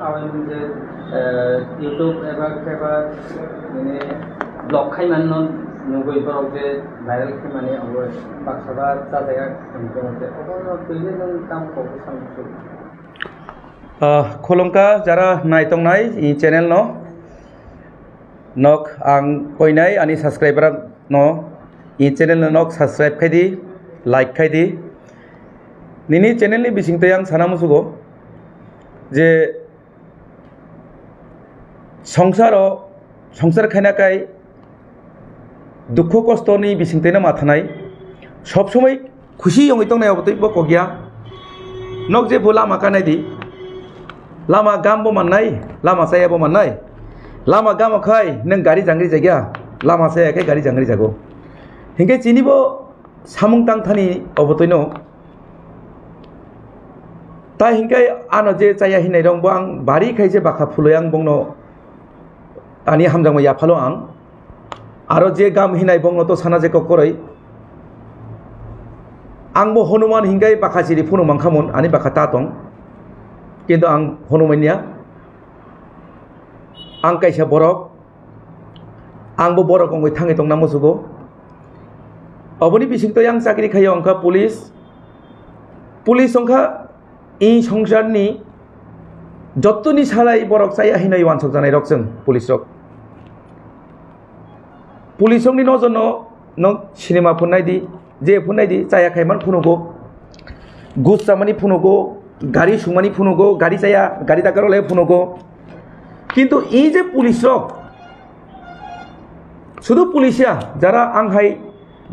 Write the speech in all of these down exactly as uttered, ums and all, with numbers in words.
Ang je, eh, YouTube eba khe ba nini vlog khai manno nugui borok je viral khai mani abo baksa ba chajaga tongtong je obo no twi le nwng tamo kok bwsang muchung. Ah, khulumkha jara nai tongnai i channel no. Nok ang koinai ani subscriber no i channel no nok subscribe khai di, like khai di. Nini channel ni bising tei ang sana musugo je songsaro, songsar khaina kai dukhu kosto ni bising tei no mathanai. Sob somoi khusi yongwi tongnai abo tei bo kokya. Nok je bo lama kanai di. Lama gam bo mannai, lama saya bo mannai. Lama gam khai nang gari jangri jagya, lama saya khe gari jangri jago. Hinkhe chini bo samung tang thani obo twi no. Tai hinkhe ano je chaya hinai rong bo ang bari khai je bakha phuloi ang bongno ani hamjakma yaphalo ang. Aro je gam hinai bongno to sana je kokkoroi. Ang bo Hanuman hinkai bakha chiri phunu mangkhamun ani bakha ta tong. Kintu ang Hanuman ya. Ang kaisa borok. Ang bo borok wngwi thangwi tongna musugo. Oboni bisingtwi ang chakri khaio wngkha police. Police wngkha i songsarni jottoni salai borok chaya hinwi wansok janai rok chwng police rok. Police rokni nojono nok cinema phunai di, je phunai di, chaya khaiman phunugo, gus chamani phunugo, gari sungmani phunugo, gari chaya, gari dakar le phunugo. Kintu i je police rok, sudu police ya, jara ang hai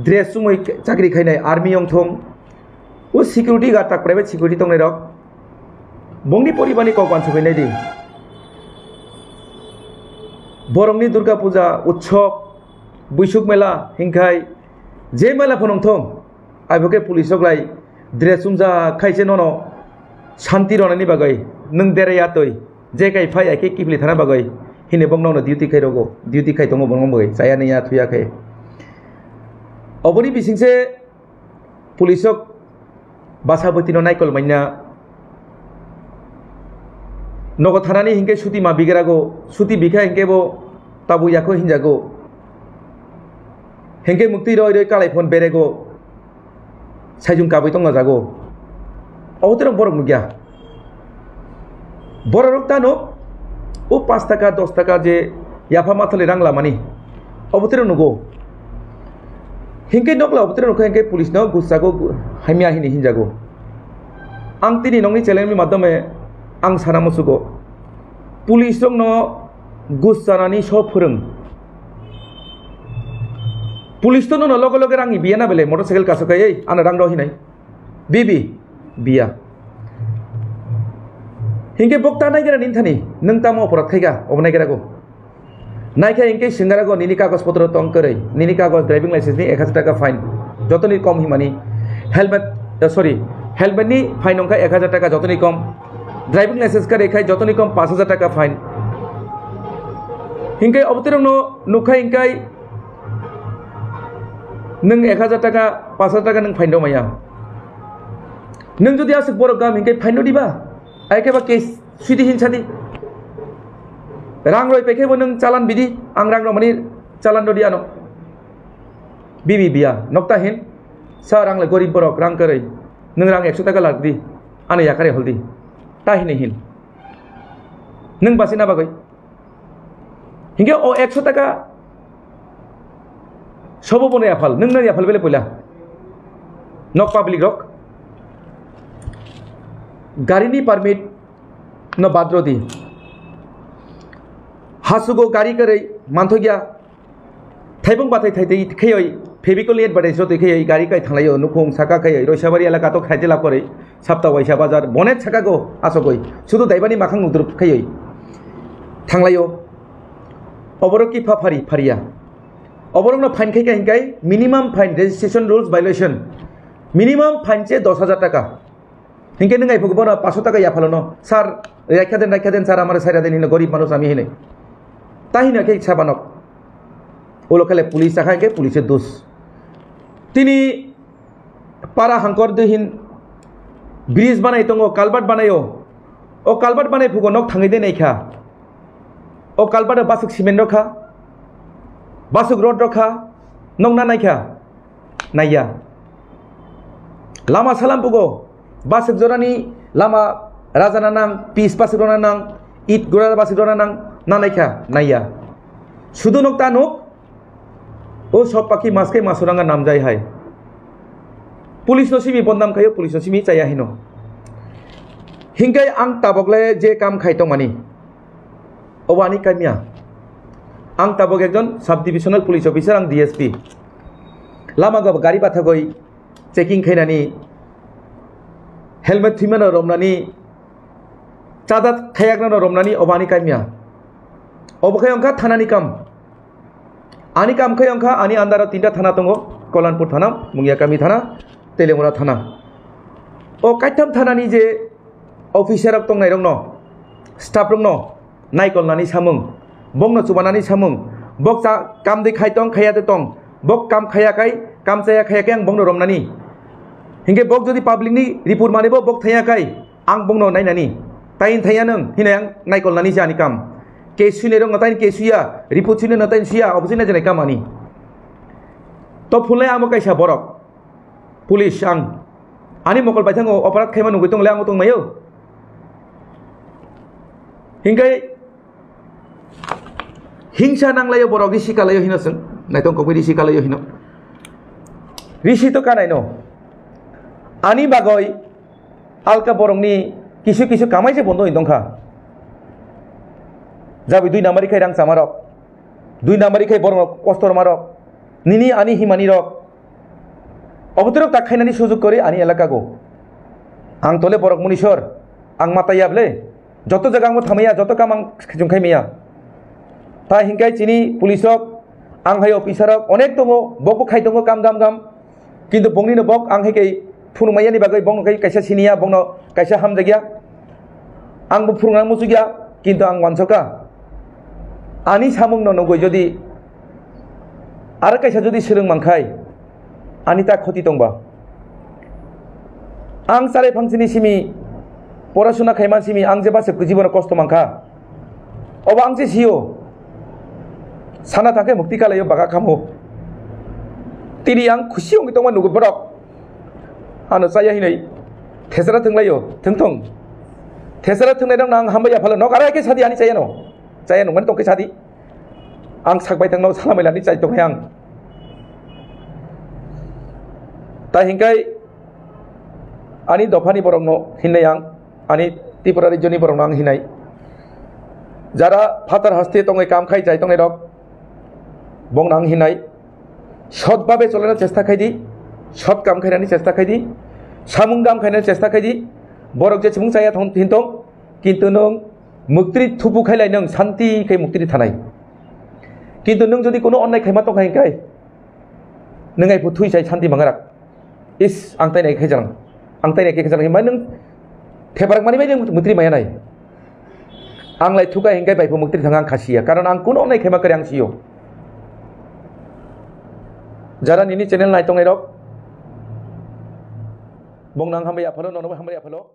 dress chumui chakri khainai, army yong thung, o security guard tak private security tongnai rok, bongni poribani kok wansugwi nai di. Borokni Durga Puja, Utsob, Buisuk Mela, hinkhai je mela phunung thung, abo khe police rok lai dress chumjak khai se nono shanti ronani bagwi nwng derai ya twi je kai phai ya khe kiphilwi thana bagwi hini bok nono duty khai rogo, duty khai tongo bongno bagwi chaya nai ya thuya khe. Oboni bising se police rok basa bwtwi no naikol manya. Nogo thanani hinkhe suti ma bigrago, suti bikha hinkhe bo tabuk yakho hinjago. Hinkhe muktwi roi roi kalai phone berego, saijung kabui tongna jago. Obo tei borok nukya. Borok rok tano o pash taka, dos taka je yapha mathali rang lamani, obo tei nugo. Hinkhe nokla obo tei nukha hinkhe police no gusago, hamya hini hinjago. Ang tini nokni channel ni madhyome ang sana musugo. Police rok no gus chanani so phwrwng. Police to nono loge loge rang ni biya na bele motorcycle kaso kai, ei, ano rang rw hinai. Bibi, biya. Hinkhe bok ta naigra nini thani, nwng tamo oporad khaika, obo naigra go. Naikha hinkhe singara go nini kagoj potro tong kwrwi, nini kagoj driving license ni ek hajar taka fine. Jotoni kom himani helmet, eh, sorry, helmet ni fine wngkha ek hajar taka jotoni kom. Driving license kwrwi khai jotoni kom pash hajar taka fine. Hinkhe obo tei rokno nukha hinkhe nwng ek hajar taka, pash hajar taka nwng fine rw maya. Nwng jodi aswk borok gam hinkhe fine rw diba? Ai khe ba case sidi hin sadi. Rang roi pekhe bo nwng chalan bidi, ang rang rw mani chalan rw di ano. Bibi biya, nokta hin, sa rang le gorib borok, rang kwrwi. Nwng rang ekso taka lak di, ano yakare hol di. Ta hini hin. Nwng basi na bagwi. Hinkhe o ekso taka sobo bono yaphal, nwng no yaphal bele poila. Nok public rok. Gari ni permit no badro di. Hasugo gari kwrwi manthokya. Thaibung bathai thai thai kheyoi, Fevicol ni advertise rw twi kheyoi, gari kai thanglaio, nukhung saka kheyoi, Roisabari elaka to khaite lab kwrwi, sapta waisa bazar, bonet saka go asogoi, sudu daibani makhang nudrup kheyoi thanglaio. Oborok ki pha phari, phariya. Oborokno fine khai kha hinkai minimum fine, registration rules violation. Minimum fine che dos hajar taka. Hinkhe nwng ai phugu bono paso taka yaphalo no, "Sir, raikha den, raikha den, sir, amare saira den," hino gorib manuj ami hino. Ta hino khe sabanok. Ulo khale police sakha hinkhe police dos. Tini para hangkor de hin bridge banai tongo, culvert banaio. O culvert banai phugo nok thangwi de naikha. O culvert o basuk cement rokha. Basuk rod rokha. Nok na naikha. Naiya. Lama salam phugo. Basuk jorani lama rajana nang, pis basuk rona nang, it gura basuk rona nang, na naikha. Naiya. Sudu nok ta nuk. O sob pakhi maske masuranga namjai hai. Police no simi bondam khayo, police no simi chaya hino. Hinkai ang tabok le je kam khai tongmani. Obo ani kamya. Ang tabok ekjon sub divisional police officer, ang D S P. Lama gab gari bathagoi checking khainani, helmet thimano romnani, chada khayaknano romnani, obo ani kamya. Obo khai ongkha thanani kam. Ani kam khai ongkha, ani under o tinta thana tongo, Kollanpur thana, Mungiakami thana, Teliamura thana. O kaitham thanani je officer rok tongnai rokno, staff rokno naikolnani samung, bokno chubanani samung, bok cha kam de khai tong, khaya de tong, bok kam khaya kai, kam chaya khaya kai ang bokno romnani. Hinkhe bok jodi public ni report manibo bok thaya kai, ang bokno nainani. Tain thaya nang, hinai ang naikolnani se ani kam. Case sui nai rokno tain case suya, report sui nai no tain suya, obo se nai janai kam ani. To phulnai amo kaisa borok. Police ang. Ani mokol baithango operate khaima nugui tongole ang tongmaio. Hinkai hingsa nanglaio borok risi kalaio hino seng. Naitong kokoi risi kalaio hino. Risi to kanai no. Ani bagoi alka borokni kisu kisu kamai se bondo hin tongkha. Jabi dui nambari khai rang chamarok. Dui nambari khai borok kosto rwmarok. Nini ani himani rok. Obotorok tak khainani sujuk kori ani elaka go. Ang tole borok munisor. Ang mata yable. Joto jaga ang thamaya, joto kam ang khajung khai maya. Ta hinkai chini police rok, ang hai officer rok, onek tongo, bokbo khai tongo kam gam gam. Kintu bongni no bok ang hai kai phunukmaya ni bagwi bongno kai kaisa siniya, bongno kaisa hamjakya. Ang bo phunukna muchukya, kintu ang wansokha. Ani samung no nugui jodi aro kaisa jodi swrwng mankhai, ani ta khoti tongba. Ang chale phangsini simi, porasuna khaiman simi, ang je base jibono kosto mankha. Obo ang je sio. Sana thangkhe mukti kalaio baga kamo. Tini ang khusi wngwi tongma nugo borok. Ano chaya hinwi. Thesara thwnglaio, thwngthong. Thesara thwngnai rokno ang hambai aphalo. Nok arai khe sadi ani chayano. Chaya nungmani tongkhe sadi. Ang sakbai tangno salamai lani chai tongkhe ang. Ta hinkai ani dophani borokno hinnai ang. Ani Tripura rajyoni borokno ang hinai. Jara phatar haste tongwi kam khai chai tongnai rok, bongno ang hinai. Sot babe cholena chesta khai di, sot kam khainani chesta khai di, samung dam khainani chesta khai di. Borok je chimung chaya thon-, hintong, kintu nwng muktri thupu khailai nwng santi khai muktri thanai. Kintu nwng jodi kono onnai khaima tongkha hinkai, nwng ai phu thui chai santi mangarak. Is, ang tai nai khe jang. Ang tai nai khe jang. Mai nwng theparak mani bai nwng mutri maya nai. Ang lai thuka hinkai bai phu mutri thang ang khasiya. Karon ang kuno nai khema kare ang siyo. Jara nini channel nai tongnai rok. Bong nang hambai aphalo, nono hambai aphalo.